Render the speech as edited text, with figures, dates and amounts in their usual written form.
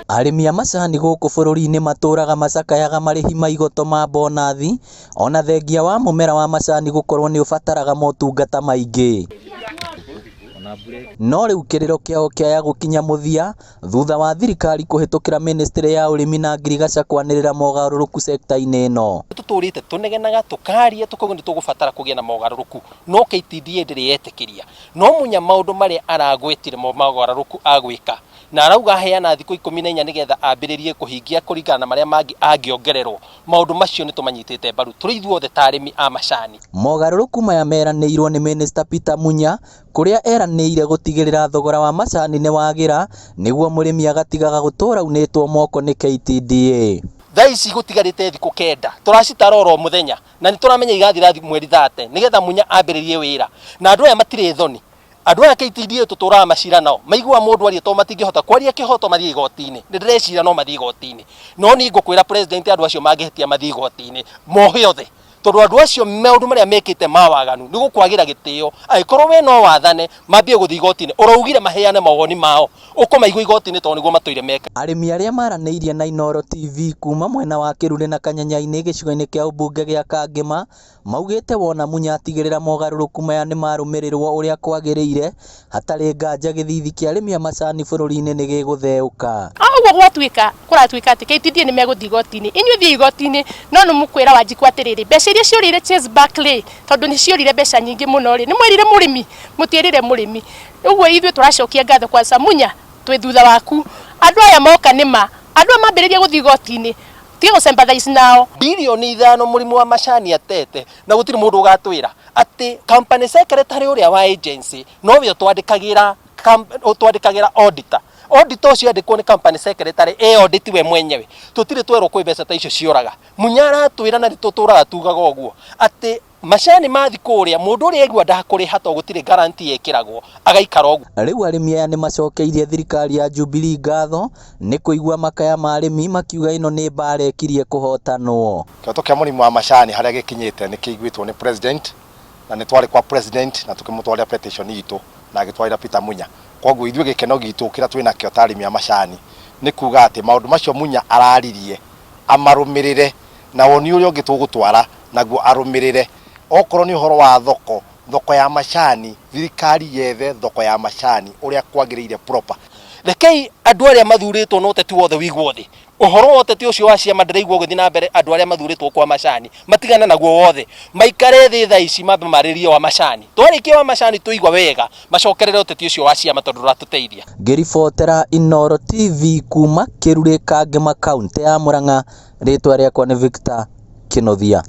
Arĩmi a macani gũkũ bũrũri-inĩ matũraga macakayaga marĩhi ma igoto ma bonathi ona thengia wa mũmera wa macani gũkorwo nĩũbataraga motungata maingĩ. No rĩu kĩrĩro kĩao kĩaya gũkinya mũthia thutha wa thirikari kũhĩtũkĩra mĩnĩstrĩ ya ũrĩmi na ngirigaca kwanĩrĩra mogarũrũku sekta-inĩ ĩno. Tũtũrĩte tũnegenaga tũkaria tũkauga nĩ tũgũbatara kũgĩa na mogarũrũku no KTDA ndĩrĩ yetĩkĩria no Munya maũndũ marĩa aragwetire mo mogarũrũku agwĩka na arauga aheana thikũ 14 nĩgetha ambĩrĩrie kũhingia kũringana na marĩa mangĩ angĩongererwo. Maũndũ macio nĩ tũmanyitĩte mbaru tũrĩ ithuothe ta arĩmi a macani. Mogarũrũku maya meranĩirwo nĩ Mĩnĩsta Peter Munya kũrĩa eranĩire gũtigĩrĩra thogora wa macani nĩ wagĩra nĩguo mũrĩmi agatigaga gũtũra unĩtwo moko nĩ KTDA. Thaa ici gũtigarĩte thikũ 9 tũracitara oro mũthenya na nĩ tũramenya igathira mweri 30 nĩgetha Munya ambĩrĩrie wĩra na andũ aya matirĩ thoni. Andũ aya KTDA tũtũraga macira nao maigua mũndũ aria to matingĩhota kwaria kĩhoto mathiĩ igoti-inĩ. Nĩ ndĩreciria no mathiĩ igoti-inĩ no niĩ ngũkwĩra president andũ acio mangĩhĩtia mathiĩ igoti-inĩ mohe othe tondũ andũ acio maũndũ marĩa mekĩte ma waganu nĩ gũkwagĩra gĩtĩo. Angĩkorwo we no wathane mambie gũthiĩ igoti-inĩ ũraugire maheane mawoni mao ũkũmaigua igoti-inĩ tondũ nĩguo matũire meka. Arĩmi arĩa maranĩirie na Inooro TV kuma mwena wa Kĩrurĩ na Kanyanya-inĩ gĩcigo-inĩ kĩa ũmbunge gĩa Kangĩma maugĩte wona Munya atigĩrĩra mogarũrũku maya nĩmarũmĩrĩrwo ũrĩa kwagĩrĩire hatarĩ nganja gĩthithi kĩa arĩmi a macani bũrũri-inĩ nĩgĩgũtheũka. Ũguo gwatuĩka kũratuĩka atĩ KTDA nĩ megũthiĩ igoti-inĩ inyuĩ thiĩ igoti-inĩ no nĩ mũkwĩra Wanjikũ atĩrĩrĩ mbeca iria ciũrĩire Chase Bank rĩ tondũ nĩ ciũrire mbeca nyingĩ mũno rĩ nĩ mwerire mũrĩmi mũtierire mũrĩmi ũguo ithuĩ tũracokia ngatho kwa Samunya twĩ thutha waku andũ aya moka nĩ ma andũ aya mambĩrĩria gũthiĩ igoti-inĩ tige gũ sympathize nao. Bilioni 5 mũrimũ wa macani atete na gũtirĩ mũndũ ũgatwĩra atĩ company secretary ũrĩa wa agency nowe ũtwandĩkagĩra ũtwandĩkagĩra auditor. Auditor ũcio andĩkwo nĩ company secretary e audit we mwenyewe. Tũtirĩ twerwo kwĩ mbeca ta icio cioraga. Munya aratwĩra na nĩtũtũraga tugaga ũguo atĩ macani mathi kũrĩa mũndũ ũrĩa aigua ndakũrĩha to gũtirĩ guarantee ĩkĩragwo agaikara ũguo. Rĩu arĩmi aya nĩmacokeirie thirikari ya Jubilee ngatho nĩ kũigua makaya ma arĩmi makiuga ĩno nĩ mbara ĩkirie kũhotanwo. Kĩhoto kĩa mũrĩmi wa macani harĩa gĩkinyĩte nĩ kĩiguĩtwo nĩ president na nĩ twarĩ kwa president na tũkĩmũtwarĩra petition itũ na agĩtwarĩra Peter Munya. Koguo ithuĩ gĩkeno gitũ kĩrĩa twĩ nakĩo ta arĩmi a macani nĩ kuga atĩ maũndũ macio Munya araririe amarũmĩrĩre na woni ũrĩa ũngĩ tũgũtwara naguo arũmĩrĩre. Okorwo nĩ ũhoro wa thoko, thoko ya macani, thirikari yethe thoko ya macani ũrĩa kwagĩrĩire proper. Rekei andũ arĩa mathurĩtwo na ũteti wothe wĩigwo thĩ. Ũhoro wa ũteti ũcio wa ciama ndĩraigua ũgĩthiĩ na mbere andũ arĩa mathurĩtwo kwa macani matigane naguo wothe. Maikare thĩ thaa ici mambe marĩrie wa macani. Twarĩkia wa macani tũigua wega macokerere ũteti ũcio wa ciama tondũ ndũratũteithia. Ngĩribotera Inooro TV kuma Kĩrurĩ Kangema kaũntĩ ya Murang'a, rĩtwa rĩakwa nĩ Victor Kĩnuthia.